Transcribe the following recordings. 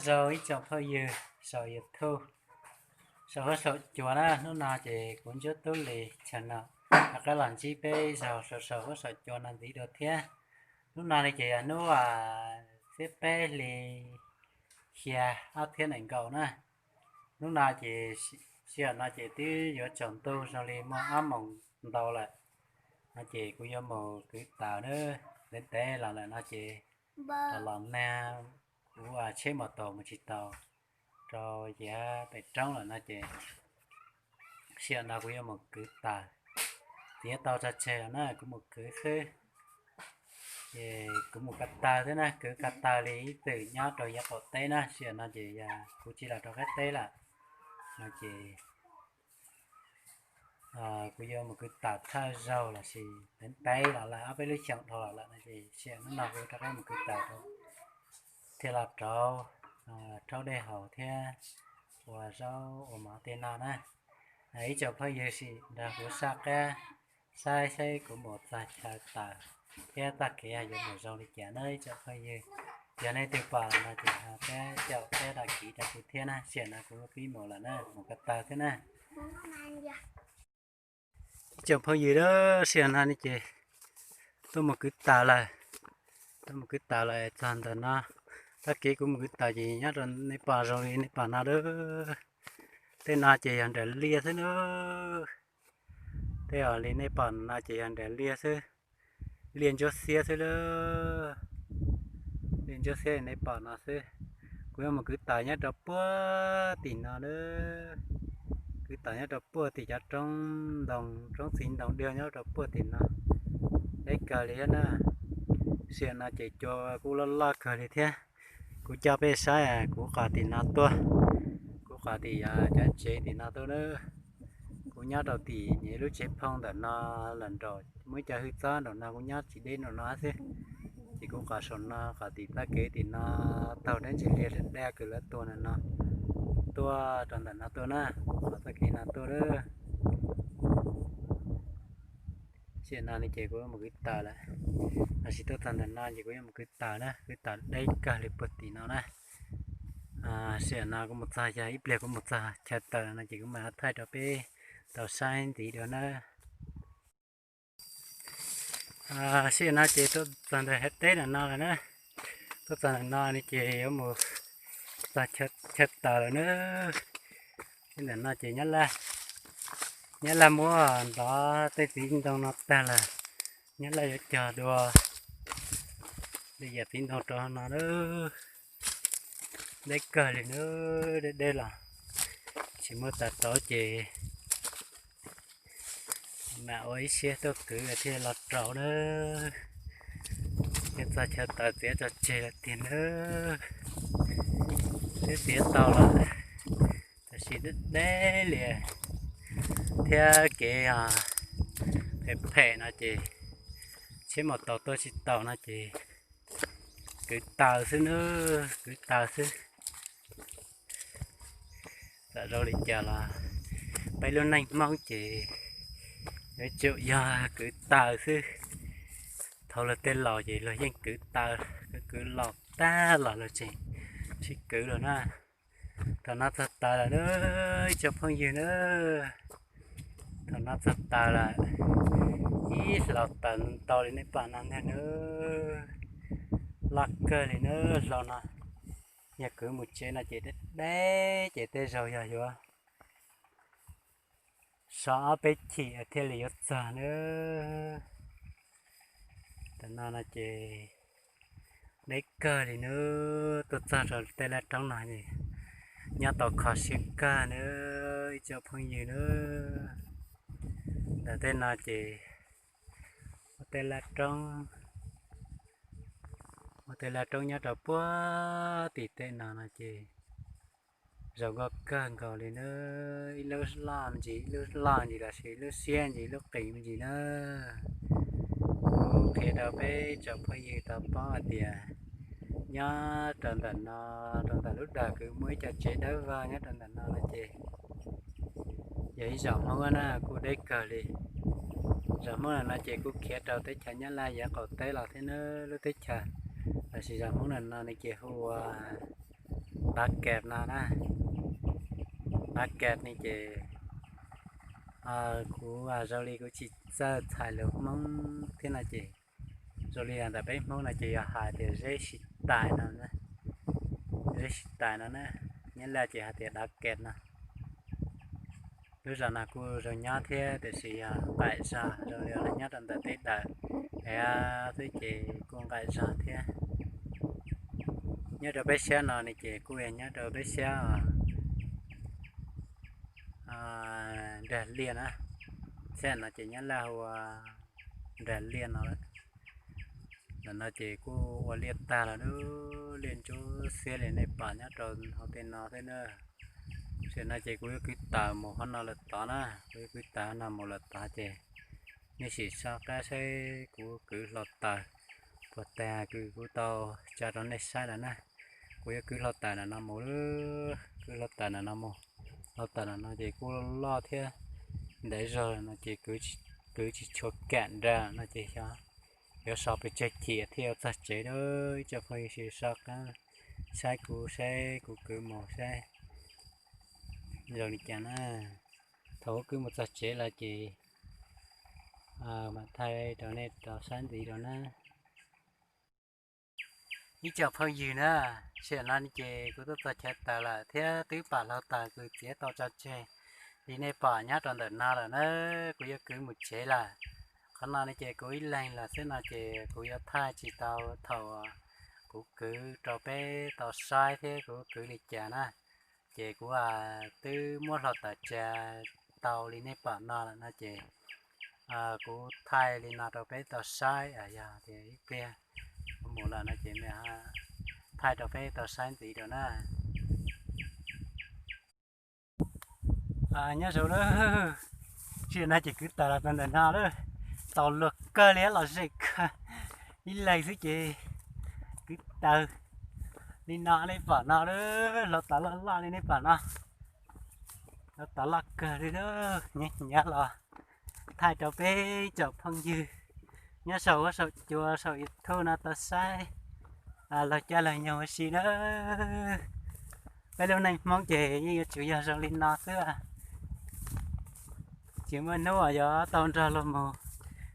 Nyob zoo ib tsoom phooj ywg saum YouTube, saum huab saum cua na, hnub no ces kuv Ntsuab Tub Lis channel rov qab los ntsib peb zaug saum huab saum cua no ntxiv dua thiab. Hnub no ne ces yog hnub xiab peb hli xya ob txhiab nees nkaum na. Hnub no ces sij hawm no ces twb yuav tsaus ntuj zoo li muaj ob moos ntau lawm, no ces kuv yuav mus kwv taws na. Ntev ntev los lawm no ces los los nag, kuv tsheb mos taus mus tsis tau rau yav pem roob lawm no ces sij hawm no kuv yuav mus kwv taws. Txiav tau tso tseg lawm na, kuv mus kwv xwb. Ces kuv mus ko taw thiab na, kwv ko taw li ib txwm nyob rau yav qaum teb na, sij hawm no ces yog kuv tsis los rau qab teb lawm no ces kuv yuav mus kwv taws thawj zaug lossis ntev ntev los lawm ob peb lub xyoos dhau los lawm no ces sij hawm hnub no kuv rov qab mus kwv taws rau, thiaj los rau rhaub dej haus thiab ua zaub ua mov tej no na. Ib tsoom phooj ywg sim nrog kuv saj qab saib saib kuv mus txog chaw taws thiab txoj kev yuav mus zoo li cas na ib tsoom phooj ywg. Yog nej twg pom no ces ho pab caum thiab đăng ký rau kuv thiab na, sij hawm no kuv pib mus lawm na, mus ko taw thiab na. Ib tsoom phooj ywg, sij hawm no ne ces tuaj mus kwv taws lawm, tuaj mus kwv taws lawm txog ntawm no. Txoj kev kuv mus kwv taws ces nyob rau nej pom zoo li nej pom no lawm. Tej no ces yog nram liaj xwb na. Tej li nej pom no ces yog nram liaj xwb, liaj ntsuab xiab xwb lawm. Liaj ntsuab xiab li nej pom no xwb. Kuv yuav mus kwv taws nyob rau puag tim no lawm, kwv taws nyob rau puag tim cov roob ntoo, roob txiv ntoo daj nyob rau puag tim no. Deb kawg li thiab na. Sij hawm no ces cua kuj loj loj kawg li thiab. Kuv coj peb saib kuv qhov tim no tuaj, kuv qhov tim cov tsev tim no tuaj na. Kuv nyob rau tim nyias lub tsev phoo ntawm no los nraum muaj ib co hwj txob nraum no, kuv nyob tsis deb nraum no xwb. Ces kuv qhov saum no qhov tim txoj kev tim no taug deb ntsis liaj daj kawg lawv tuaj ntawm no, tuaj rau ntawm no tuaj na, qhov txoj kev no tuaj lawm. Sij hawm no ne ces kuv yuav mus kwv taws lawm, lossis tuaj txog ntawm no ces kuv yuav mus kwv taws na, kwv taws deb kawg li puag tim no na. Sij hawm no kuv mus txog, yog ib pliag kuv mus txog chaw taws no ces kuv mam thaij rau peb tau saib ntxiv dua na. Sij hawm no ces tuaj txog ntawm hav teb ntawm no lawm na, tuaj txog ntawm no ne ces yuav mus txog chaw taws lawm na. Ntawm no ces Nyab Laj muab ntov tej txiv ntoo no tag lawm, Nyab Laj yuav cog dua li yam txiv ntoo rau no na. Deb kawg li na, deb deb los tsis muaj taws tauv ces mam ua ib siab tuaj kwv thiaj los rau na. Ces txog chaw taws txiav tso tseg lawm tiag na. Twb txiav tau lawm, tab sis deb deb li thiab kev phem phem no ces tsheb maus taus tuaj tsis taus no ces kwv taws xwb na, kwv taws xwb. Txawm zoo li cas los peb lub neej Hmoob ces yuav tsum yog kwv taws xwb. Thaum luag tej laus ces luag yeej kwv taws, kwv kwv laus tag los luag tseem sib kwv lawm na. Thaum no txog taws lawm na, ib tsoom phooj ywg na. Thaum no txog taws lawm, ib hlau taws ntau li nej pom no ntag na. Loj kawg li na hlau no. Yog kwv mus tsev no ces deb deb ces tej zaum yog yuav so ob peb chim thiaj li yuav txog na. Tam no no ces deb kawg li na, tuaj txog rau tej laj roob no nyob tau kho siab kawg na, ib tsoom phooj ywg na. Ntawm tej no ces ua tej laj roob, ua tej laj roob nyob rau puag tim tej no no ces zoo nkauj kawg nkaus li na. Ib lub loj me ntsis, ib lub loj me ntsis lossis ib lub siab me ntsis, ib lub qis me ntsis na. Kuv qhia rau peb tsoom phooj ywg tau paub hais tias nyob rau ntawm no, rau ntawm lub dawm kwv muaj ib co tsev dawb vog nyob rau ntawm no no ces yog ib zos Hmoob na, kuj deb kawg li. Zos Hmoob no no ces kuj khiav rau teb chaws Nyab Laj yav qaum teb los thiab na, lub teb chaws, lossis zos Hmoob no no ces hu ua Dav kem no na, dav kem ne ces kuv zoo li kuv tsis txawj txhais lus Hmoob thiab no ces zoo li ntawm peb Hmoob no ces yog hais tias zeb sib tais no, zeb sib tais no na, Nyab Laj ces hais tias dav kem no. Lub zos no kuj zoo nyob thiab tiam sis yog nqaim zog, zoo li nyob rau ntawm teb daws xwb ces kuj nqaim zog thiab. Nyob rau peb sab no ne ces kuj yog nyob rau peb sab Nrag Liaj na, sab no ces Nyab Laj hu ua Nrag Liaj no lawm. Ntawm no ces kuj ua liaj tag los dub, liaj ntsuab xiab li nej pom nyob rau hauv tej no xwb na. Tam sim no ces kuv yuav kwv taws mus qhov no lawm tod na, kuv yuav kwv taws no mus lawm tod ces nej sim soj qab saib kuv kwv hlo taws puas tag, kuv tau tso rau nej saib lawm na. Kuv yuav kwv hlo taws ntawm no mus, kwv hlo taws ntawm no mus. Hlo taws ntawm no ces kuj loj thiab ntev zog no ces kwv tsis tshua kam nra no ces xyov yuav so pes tsawg chim thiaj yuav txog tsev. Ib tsoom phooj ywg sim soj qab saib kuv, saib kuv kwv mus saib zoo li cas na. Thaum kuv kwv mus txog tsev lawm ces mam thaij rau nej rov saib ntxiv rau na. Ib tsoom phooj ywg na, tam sim no ces kuv twb txog chaw taws lawm thiab twb pam hlo taws kws txiav tau tso tseg li nej pom nyob rau ntawm no lawm na. Kuv yuav kwv mus tsev lawm. Qhov no ne ces kuv ib leeg lawm xwb no ces kuv yuav thaij tsis tau thaum kuv kwv rau peb tau saib thiab kuv kwv li cas na. Ces kuv twb muab hlo taws tsa tau li nej pom no lawm no ces kuv thaij li no rau peb tau saib, yog tias ib pliag kuv mus lawm no ces thaij rau peb tau saib ntxiv rau na. Nyob zoo lawm, tam sim no ces kwv taws los tau ntawm no lawm, tau luag kawg li los zem kawg, ib leeg xwb ces kwv taws li no nej pom no lawm, hlo taws loj loj li nej pom no, hlo taws loj kawg li lawm, hnyav hnyav los thaij rau peb tsoom phooj ywg nyob saum huab saum cua saum YouTube no tau saib laug caij laug nyoog ua si na. Peb lub neej Hmoob ces yeej yuav tsum yog zoo li no xwb, tsis muaj hnub uas yuav tau nrog luag mus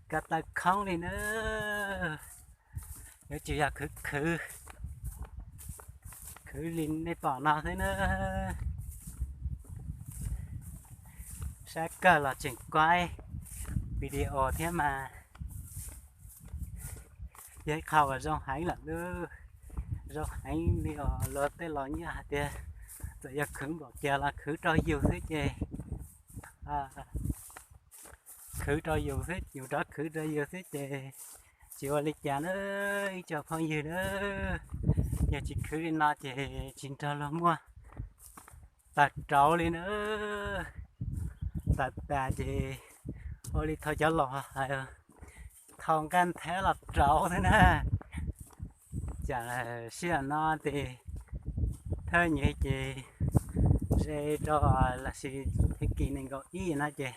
ko taw khoob li na. Yuav tsum yog khwv khwv, khwv li nej pom no xwb na. Sab kawg los tseem kuaib video thiab mas, yog ib qho uas zoo heev lawm, zoo heev li os. Luag tej laus nyiaj hais tias txawm yog khwv npaum cas los khwv rau yus xwb ces, khwv rau yus xwb, yus rov khwv rau yus xwb ces tsis ua li cas na ib tsoom phooj ywg na. Yog tsis khwv li no ces tsis nrog luag muaj taws rauv li na. Taws tas ces ua li thaum cov laus hais, thau nqaj nthab los rauv xwb na. Tam sim no ces thawj nyuag ces ze rau lossis thib kis nees nkaum ib no ces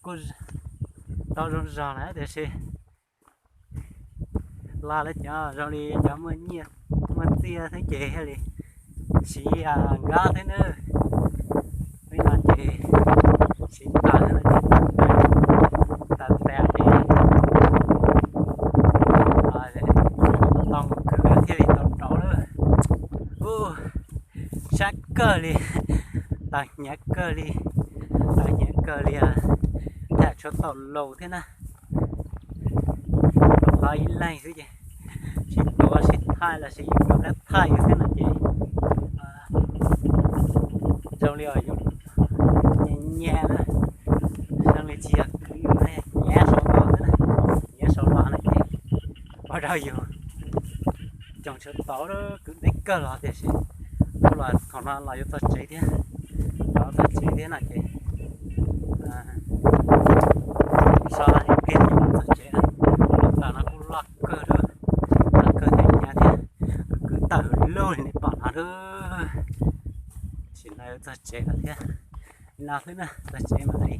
kuj tau zoo zog lawm tiam sis los lawv cov zoo li cov muaj nyiaj muaj txiaj xwb ces thiaj li siv nkawd xwb na. Peb no ces siv taws, taws tas ces tau mus khwv thiaj li tau rauv lawm. Ub, sab kawg li, taws hnyav kawg li, taws hnyav kawg li, tham tshuav tau lus thiab na. Qhov ib leeg xwb ces sib tuav sib thaij los sis yus rov qab thaij yus thiab no ces zoo li uas yus nyiag nyiag na, zoo li tsis yog kwv yus ne, nyiav saum no xwb na, nyiav saum no no ces ua rau yus coob tshuav tau, kwv ntev kawg los tiam sis kuj los thaum no los yuav txog tsev thiab, los txog tsev thiab no ces so ib pliag yuav txog tsev na. Tam no kuj loj kawg, loj kawg thiab hnyav thiab, kwv tawm lug li nej pom no lawm. Tam sim no yuav txog tsev lawm thiab, no xwb na, txog tsev mam li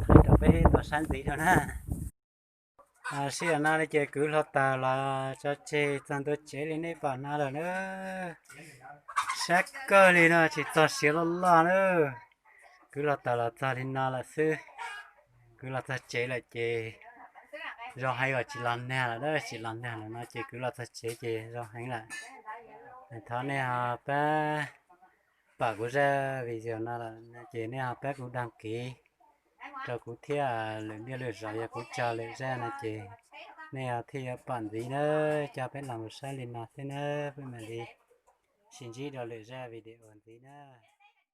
thaij rau peb tau saib ntxiv rau na. Tam sim no ces kwv hlo taws los tso tseg txog ntua tsev li nej pom no lawm na. Sab kawg li no tsis txog siav loj loj na. Kwv los tawm los txog li no lawm xwb. Kwv los txog tsev lawm ces zoo heev os, tsis los nag lawm, tsis los nag lawm no ces kwv los txog tsev ces zoo heev lawm. Thov nej ho pab, pom kuv zaj video no lawm no ces nej ho pab kuv đăng ký rau kuv thiab. Lwm niaj lwm zaus yog kuv tso lwm zaj no ces nej ho thiaj yuav pom ntxiv na. Coj peb los mus saib li no xwb na, peb mam li sib ntsib rau lwm zaj video ntxiv na.